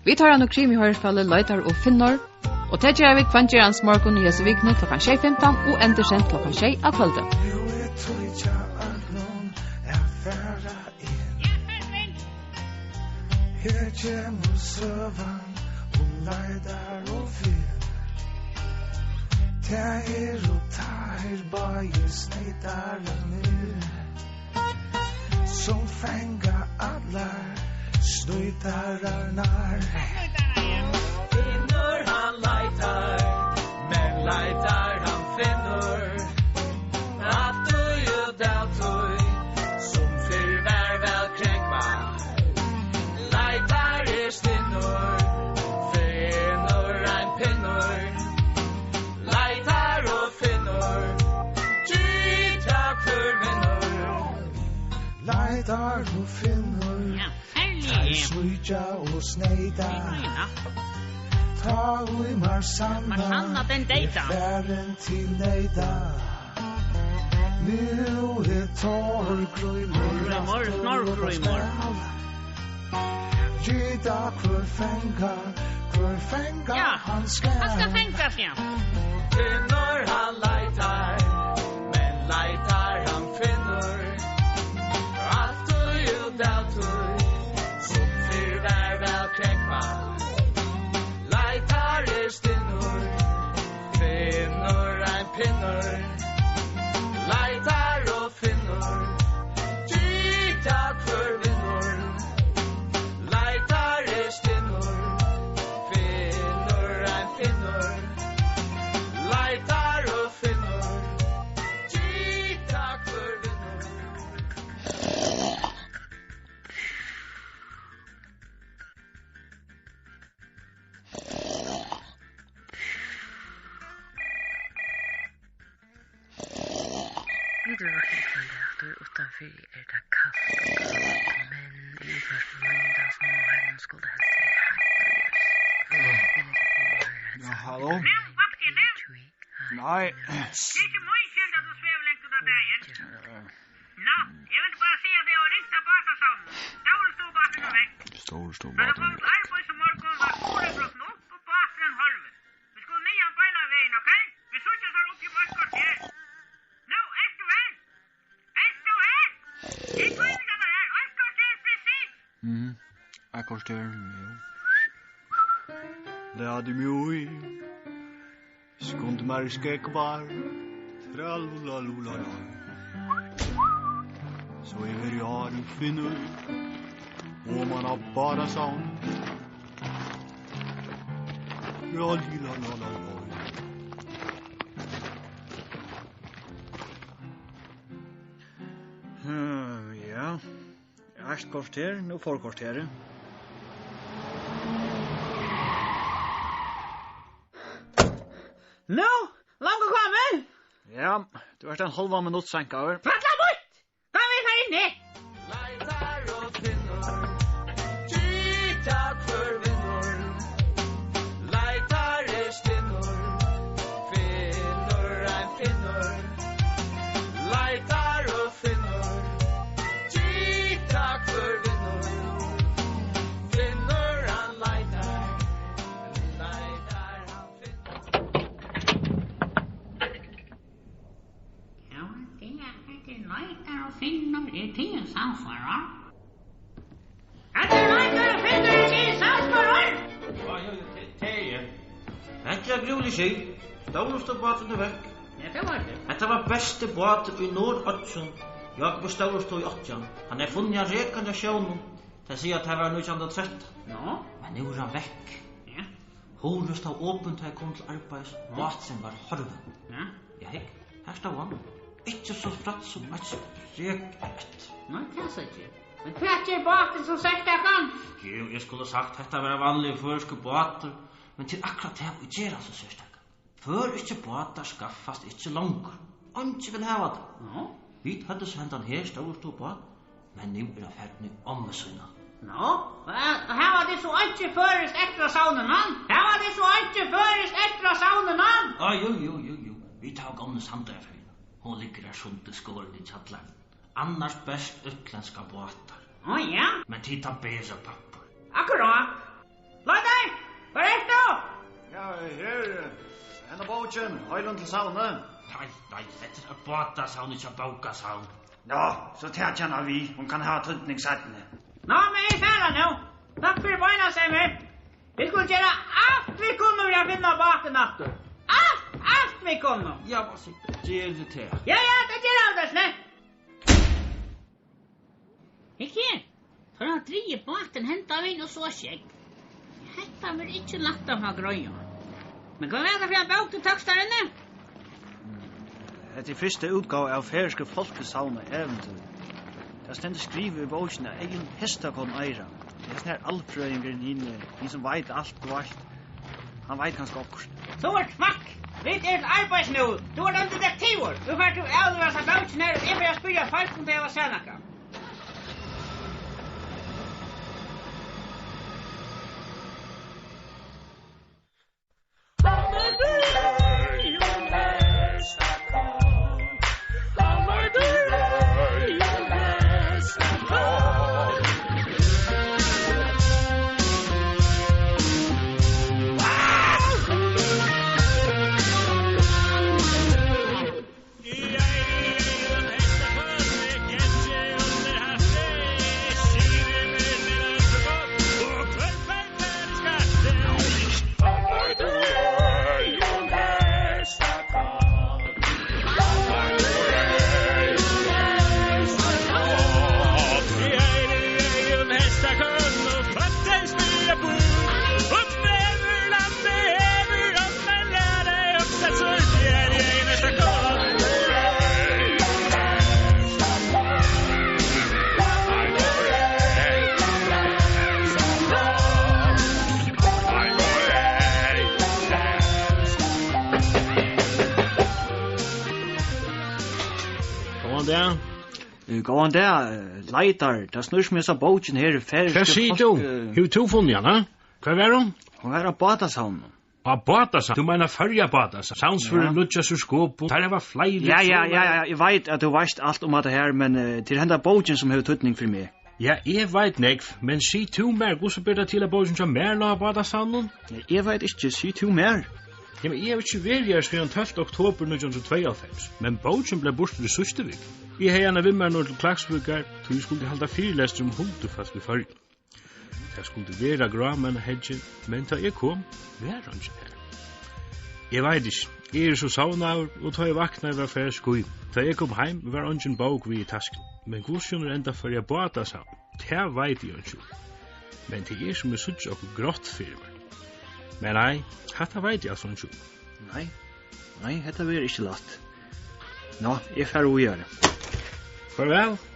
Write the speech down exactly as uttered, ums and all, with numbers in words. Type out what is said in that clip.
Vit hoyra nú Krim í hoyraspæli Leitar og Finnur, og tað gera vit hvønn gerandismorgun í hesi vikuni klokkan sjey fimtan og endursent klokkan sjey á kvøldi. Nú er tíð hjá øllum at fara inn. Her kemur søgan um Leitar og Finn. Tað eru teir báðir sneytararnir, sum fanga allar sneytararnar. Finnur hann leitar, men leitar hann finnur. Aftur út av tí, sum fyrr var væl krógvað. Leitar er stinnur, finnur ein pinnur. Leitar og finnur, gita hvør vinnur. Leitar og finnur, ja, herlig. Teir svíkja og sneyta. Nei, nei. Tá ið Marsanna, Marsanna, den deyta, er farin til neyta. Nú er Torgrímur, Torgrímur, aftur upp á Snorgrímur, spæl. Gita hvør fangar, hvør fangar, ja, hann skal, hann skal fangast, ja. Finnur hann leitar, men leitar hann finnur. Altíð út av tí, sum fyrr var væl krógvað. Leitar er stinnur, finnur ein pinnur. Leitar og finnur, gita hvør vinnur. Leitar er stinnur, finnur ein pinnur. Leitar og finnur, gita hvør vinnur. Vit eru vaknað í kvøld aftur. Uttanfyri er tað kalt og grátt, men í útvarpinum í Smáheiminum skuldi helst verið heitt og ljúft. Ja, halló? Nei. Tað er ikki mín skyld, at tú svevur langt út á dagin. Nú, eg vildi bara siga, at eg havi ringt av bátasavninum. Stóri Støðubáturin er vekk. Stóri Støðubáturin. Tá tú kemur til arbeiðis í morgun, var skurðin brotin upp og báturin horvin. Vit skulu niðan beinanvegin, ok? Vit síggjast har uppi um eitt korter. Nú, ert tú her? Ert tú her? Eg tími ikki at vera her. Eitt korter presis. Mhm. Eitt korter, jú. Latið meg í. Skundið mær í skógvar. Tralulalulala. So eg verði áðrenn finnur oman á bátasavn. Tralilalala. Hm, ja. Eitt korter, nú fór korterið. Nú, longu komin? Ja, tú ert ein hálvan minutt seinkaður. Pralla mítt! Kom, vit fara inn her. Leitar og finnur, gita hvør vinnur. Leitar er stinnur, finnur ein pinnur. Leitar og finnur, gita hvør vinnur. Finnur hann leitar, leitar hann finnur. Ja, tað er, hetta er Leitar og Finnur, er tað samsvarar? Hetta er Leitar og Finnur, er tað samsvarar? Ja, ja, ja, tað, tað er eg. Hetta er grúvlig skil. Stórustu báturin er vekk. Ja, tað var tað. Hetta var besti bátur í Norðoyggjum. Jákup Stórustu átti hann. Hann er funnin á rekandi á sjónum. Tey siga, at tað var nítjan hundrað og trettan. Nú? Men nú er hann vekk. Ja. Hurðin stóð opin, tá eg kom til arbeiðis. Ja. Báturin var horvin. Ja. Ja, hygg, har stóð hann. Ikki so spratt sum eitt rek eftir. Nei, tað sá eg ikki. Men hvat ger báturin so serstakan? Jú, eg skuldi sagt, hetta var ein vanligur føroyskur bátur, men tað er akkurát tað, ið ger hann so serstakan. Føroyskir bátar skaffast ikki longur. Eingin vil hava tað. Ja. Vit høvdu so hendan her stórustu bát, men nú er hann farin í ommu sína. Nú, og, og hava tit so einki føroyskt eftir á savninum? Hava tit so einki føroyskt eftir á savninum? Á, jú, jú, jú, jú. Vit hava gomlu Sandoyarferjuna. Hon liggur har sundur skorin í kjallaranum. Annars bert útlendskar bátar. Á, ja. Men tit hava bara pappír. Akkurát. Leita Bókin, hoyr hon til savnið? Nei, nei, hetta er eitt bátasavn, ikki eitt bókasavn. Nå, so tak hana við, hon kann hava týdning seinni. Ná, men eg fari nú. Takk fyri beinið, Semir. Vit skulu gera alt, vit kunnu, fyri at finna bátin aftur. Alt, alt, vit kunnu. Ja, hvat so ger tað? Ja, ja, tað ger alt, tað, nei. Hygg her, teir hava drigið bátin henda vegin og so skjótt. Hetta verður ikki lætt at fáa greið á. Men hvat var tað fyri ein bók, tú tókst har inni? Hetta er fyrsta útgáva av føroysku fólkasavnaævintýri. Tað stendur skrivað í bókini, at Eyðun Hestakorn eigur hana. Hesin her alfrøðingurin, hin, hin sum veit alt, tú veitst. Hann veit kanska okkurt. Tú ert kvikk! Vit eru til arbeiðis nú. Tú ert ein detektivur. Nú fert tú at avlevera hasa bókina her, og eg fari at spyrja fólk, um tey hava sæð nakað. Góðan dag. Eh, góðan dag, eh, Leitar. Tað snýr seg um hesa bókina her, føroysku... Hvat sigur tú? Fólk, eh, hevur tú funnið hana? Hvar var hon? Hon var á bátasavninum. Á bátasavn? Tú meinar Føroya bátasavn? Savnsvørður... Ja. Líkjast skopum. Teir hava fleiri... Ja, ja, ja, ja, eg veit at tú veitst alt um hatta her, men, eh, tað er henda bókin sum hevur týdning fyri meg. Ja, eg veit nógv, men sig tú mær, hvussu ber tað til, at bókin hjá mær lá á bátasavninum? Nei, eg veit ikki, sig tú mær. Ja, men eg havi ikki verið her síðan tólvta oktobur nítjan hundrað og tveyoghálvfems, men bókin bleiv burtur í síðstu viku. Eg hevði hana við mær norður til Klaksvíkar, tí eg skuldi halda fyrilestur um huldufólk í Føroyum. Tað skuldi vera grámannahelgi, men tá eg kom, var eingin har. Eg veit ikki, eg eri so sovnaður, og tá eg vaknaði, var farið ský. Tá eg kom heim, var eingin bók við í taskuni. Men hvussu hon er endað Føroya bátasavn, tað veit eg einki um. Men tað er, sum eg síggi okkurt grátt fyri mær. Men nei, hatta veit eg altso einki um. Nei, nei, hetta verður ikki lætt. Ná, eg fari víðari. Farvæl.